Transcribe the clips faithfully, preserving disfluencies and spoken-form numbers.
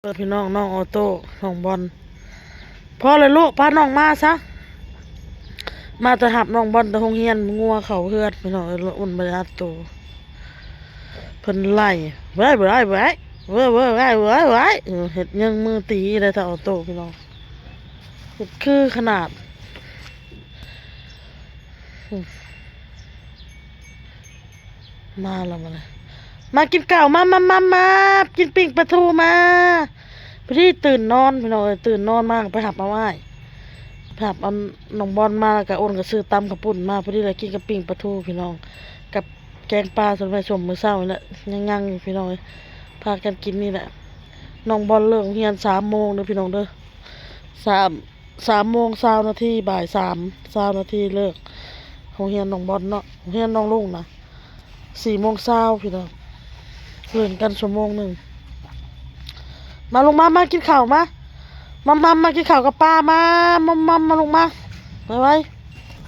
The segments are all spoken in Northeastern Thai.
เออ พี่น้อง น้องออโต้ น้องบอล พอเลยลูก พาน้องมาซะ มาแต่หับน้องบอลแต่โรงเรียน งัวเข้าเฮือน พี่น้องเอ้ย อุ่นบ่ได้อัดโต เพิ่นไล่ เว้ย เว้ย เว้ย เว้ย เฮ็ดยังมือตีได้แต่ออโต้ พี่น้อง เฮ็ดคือขนาด มาแล้ว มาเลย มากินข้าว มา มา มา มา กินปิ้งปลาทู มา พอดีตื่นนอน พี่น้องเอ้ย ตื่นนอนมาก็ไปหับเอาอ้าย ไปหับเอาน้องบอลมา แล้วก็อ้นก็ซื้อตำข้าวปุ้นมา พอดีเลยกินกับปิ้งปลาทู พี่น้อง กับแกงปลา ส่วนไปส้มมื้อเช้านี่แหละ ยังๆอยู่ พี่น้องเอ้ย พากันกินนี่แหละ น้องบอลเลิกเรียนสามโมงเด้อ พี่น้องเด้อ สาม สามโมงซาวนาที บ่ายสามซาวนาทีเลิก โรงเรียนน้องบอลเนาะ โรงเรียนน้องลุงนะ สี่โมงซาว พี่น้อง เลิกกันชั่วโมงหนึ่ง มาลงมา มากินข้าวมา มามามากินข้าวกับป้า มา มามามาลงมา ไว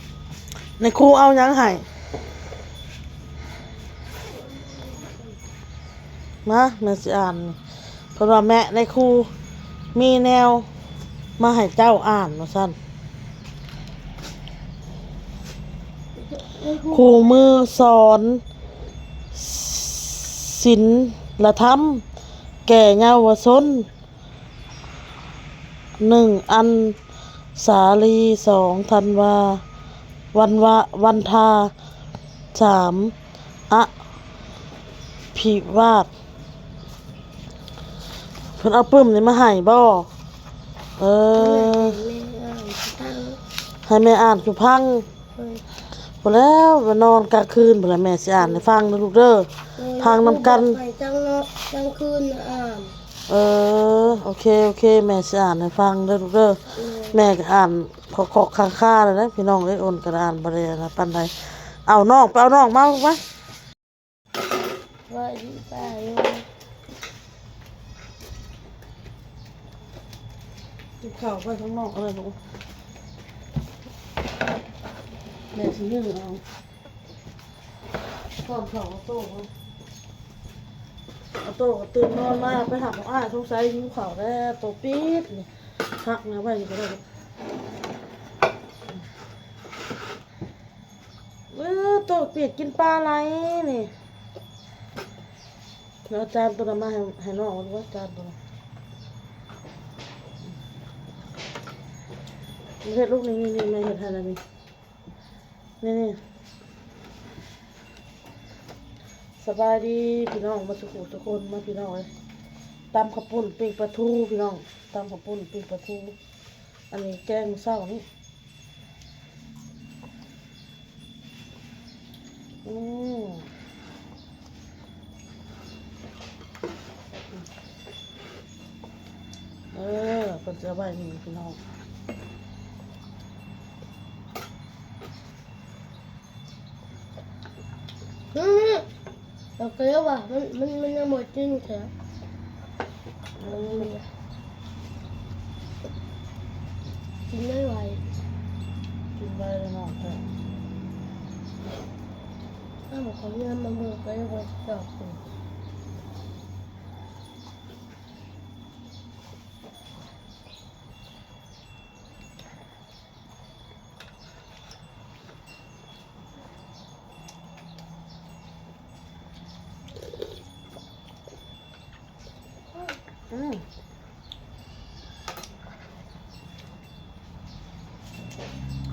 ๆ ในครูเอาหยังให้ มา แม่สิอ่าน เพิ่นว่า แม่ ในครูมีแนวมาให้เจ้าอ่าน ว่าซั่น คู่มือสอนศีลธรรมแก่เยาวชน หนึ่ง อัญชาลี สอง ธันวา วันวะ วันทา สาม อภิวาท เพิ่นเอาปึ้มนี่มาให้บ่ เออ แม่อ่านสุพัง ให้แม่อ่านสุพัง เออ พู้นแล้ว มานอนกลางคืนพู้นแล้ว แม่สิอ่านให้ฟังเด้อลูกเด้อ เออ ฟังนำกัน ให้จังเนาะ กลางคืนน่ะอ่าน เออ โอเค โอเค แม่สิอ่านให้ฟังเด้อลูกเด้อ เออ แม่ก็อ่านขอกๆคาๆเลยนะ พี่น้องเอ้ย อ้นก็อ่านบ่ได้นะปานใด เอาน้อง ไปเอาน้องมาลูกมา ว่าดีป้าอยู่ กินข้าวไปข้างนอกอะไรลูก แม่สินึ่งเอา ป้อนข้าวออโต้ ออโต้ก็ตื่นนอนมา ไปหับของอ้าย สงสัยหิวข้าวแล้ว โตปิดนี่ พักนะไว้นี่ก็ได้ เออ โตปิดกินปลาไหลนี่ แล้วจานตัวนั้นมาให้ ให้น้องเอาไว้จานตัวนั้น เฮ็ดลูกนี่ นี่ นี่ แม่เฮ็ดให้แล้วนี่ นี่ นี่ สบายดีพี่น้อง มาสุขุทุกคน มาพี่น้องเอ้ย ตำข้าวปุ้นปิ้งปลาทูพี่น้อง ตำข้าวปุ้นปิ้งปลาทู อันนี้แกงมื้อเช้านี่ อืม เออ เพิ่นจะเอาไว้นี่พี่น้อง อืม เราก็เรียกว่ามัน มัน มันยังหมดจริงเถอะ อืม กินไม่ไหว กินไปเลยน้องเถอะ ถ้าบอกเขาเลื่อนมาเบิกก็เรียกว่าจอบ อืม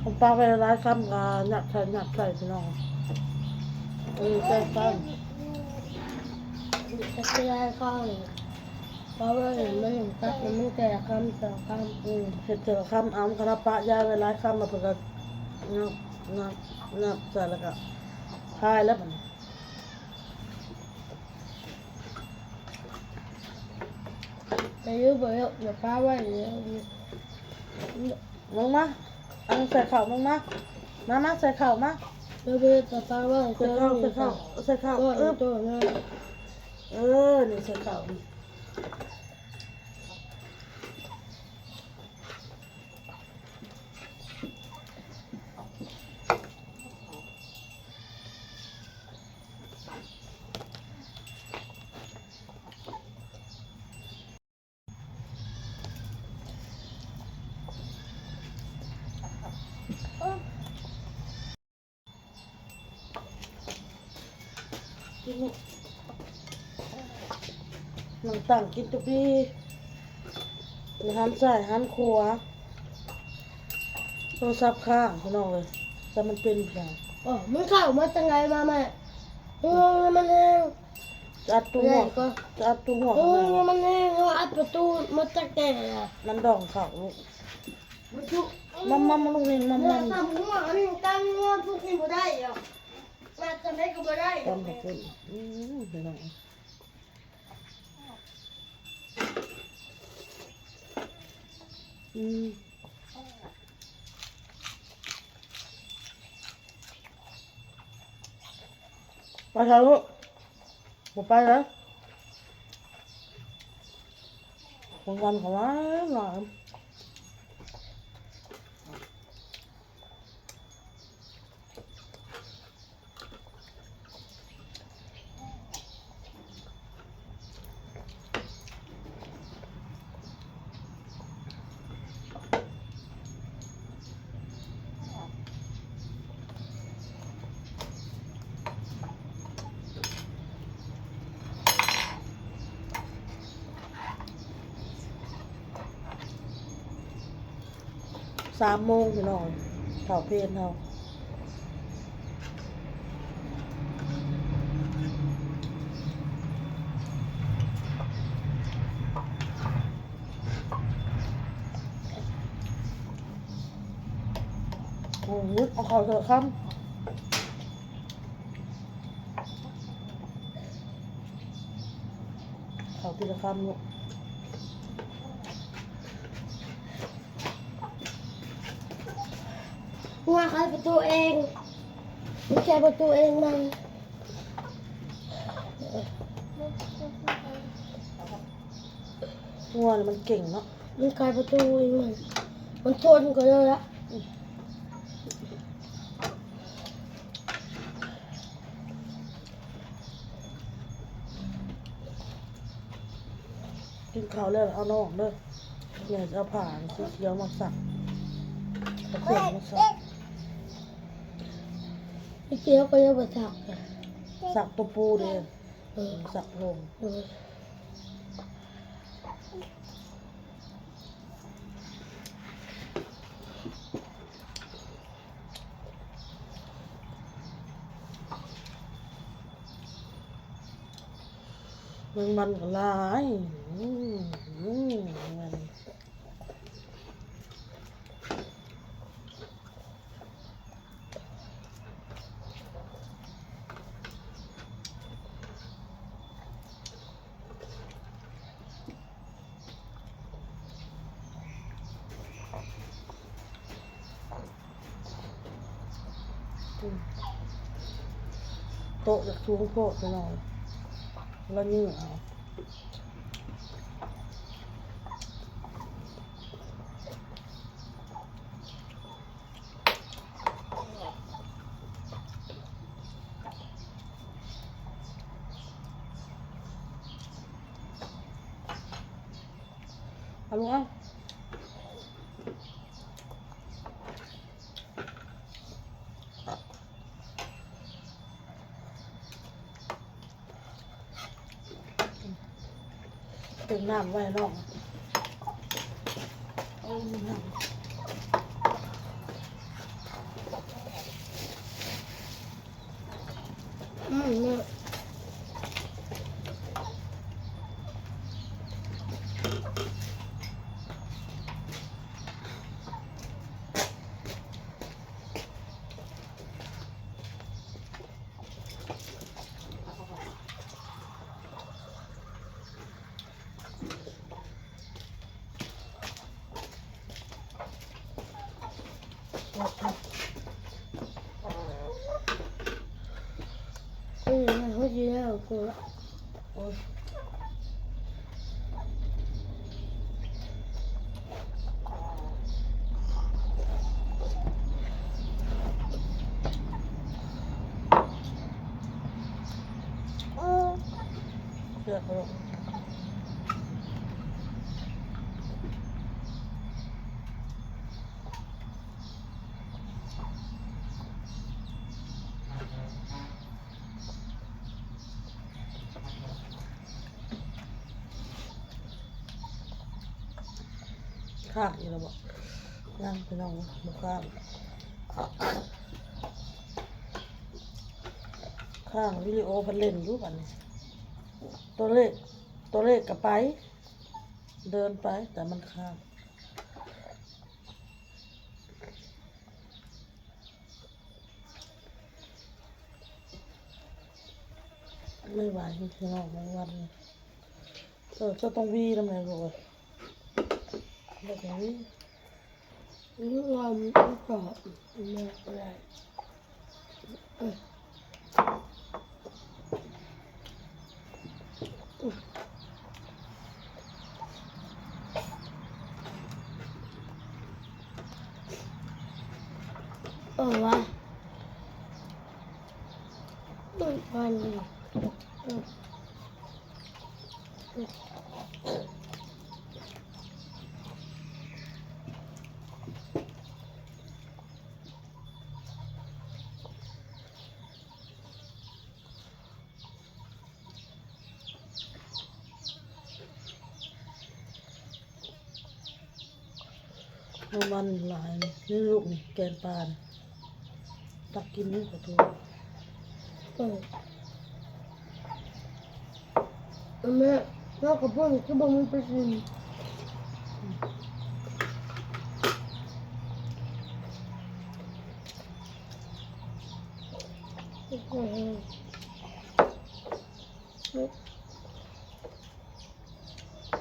ของปลาไปหลายคำก็หยัดใส่ หยัดใส่พี่น้อง เออ ใส่ไป จะเสียข้าวเลย เพราะว่ามันตัดมันแก่คำต่อคำ อืม เฮ็ดเจอคำเอา คณะปะยายไว้หลายคำมาเพิ่นก็งับ งับ งับใส่แล้วก็พายแล้วบัดนี้ แต่อยู่บ่ได้ เดี๋ยวป้าไว้เดี๋ยว ลงมา เอาใส่ข้าวลงมา มา มา ใส่ข้าวมา เดี๋ยวไปป้าไว้ ใส่ข้าว ใส่ข้าว ใส่ข้าว ก็ เอิบ ตัวนั้น เออ นี่ใส่ข้าวนี่ อื นั่งตั้งกินตุปีในหันซ้ายหันขวา โทรศัพท์ค้างพี่น้องเลย แต่มันเป็นเพียง อ๋อ มันเข้ามาจังไงมาแม่ เออ มันแห้ง จะอัดตัวหัว แม่ก็ จะอัดตัวหัว เออ มันแห้ง เอาอัดประตูมาจากไหนอะ มันดองเขาลูก มันจุ มัมมัมลูกนี่มัมมัม เนี่ยตำหัวอันนี้ตำหัวพวกนี้บ่ได้หรอก มาทำไมก็บ่ได้หรอก ตำขอบคุณ อืมพี่น้อง อืม ไปเถอะลูก บ่ไปแล้ว บางวันก็หลายหลาย สามโมงพี่น้อง เฒ่าเพลเฮา โอ้โห เอาเข้าเถอะคำ เข้าทีละคำลูก งัวไขประตูเอง มันไขประตูเองมัน งัวนี่มันเก่งเนาะ มันไขประตูเองมัน มันทนกว่าเราละ กินข้าวแล้วเอาน้องเด้อ แม่จะเอาผ้าสีเขียวมาซัก เอาเครื่องมาซัก สีเขียวก็ยังบ่ซักเลย ซักตัวปูเด้ เออ ซักลง เออ แมงมันก็หลาย อืม อืม แมงมัน อืม โต๊ะอยากสูงโพดไปหน่อย แล้วยืดเอา เอาลูกเอา เติมน้ำไว้น้อง เอาน้ำ อืม เนี่ย อืม เขาสิแล้วกูละ โอ้ย เลือกลูก อื ค้างอีกแล้วบ่ ยังพี่น้อง บ่ค้าง ค้างวิดีโอเพิ่นเล่นอยู่บัดนี้ ตัวเลข ตัวเลขก็ไป เดินไป แต่มันค้าง ไม่ไหวพี่น้อง บางวัน เออ เจ้าต้องวีนำแหน่ลูกเอ้ย แบบนี้ อืม ลองมันก็กรอบ อืม ไม่เป็นไร อืม อืม เออวะ อืม มัน อืม น้ำมันหลายนี่ นี่ลูกนี่ แกงปลานี่ ตักกินนี่ขอโทษ เออ แม่ แล้วกระปุกนี่คือบ่มีเปอร์เซ็นต์ อืม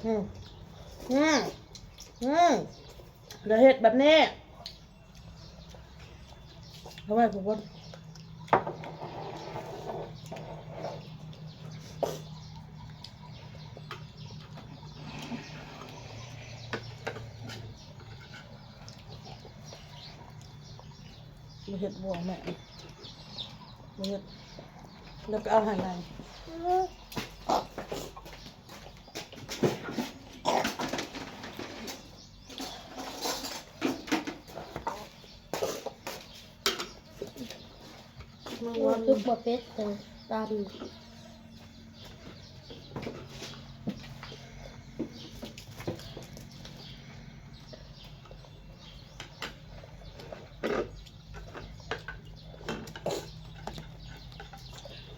อืม อืม อืม เดี๋ยวเฮ็ดแบบนี้ เอาไว้ผู้คน บ่เฮ็ดบ่แม่ บ่เฮ็ด แล้วก็เอาให้ใหม่ มัน โอ้ วัน คือบ่เป็ดจังตำ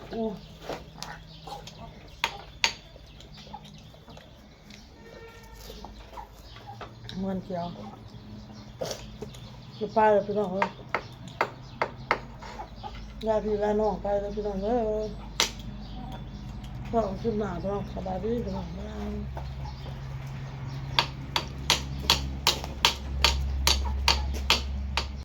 โอ้ ม่วนเจียว จะไปแล้วพี่น้องเอ้ย ลาพี่ลาน้องไปแล้วพี่น้องเอ้ย พ้อกันคลิปหน้าพี่น้อง สบายดีพี่น้อง บ๊ายบาย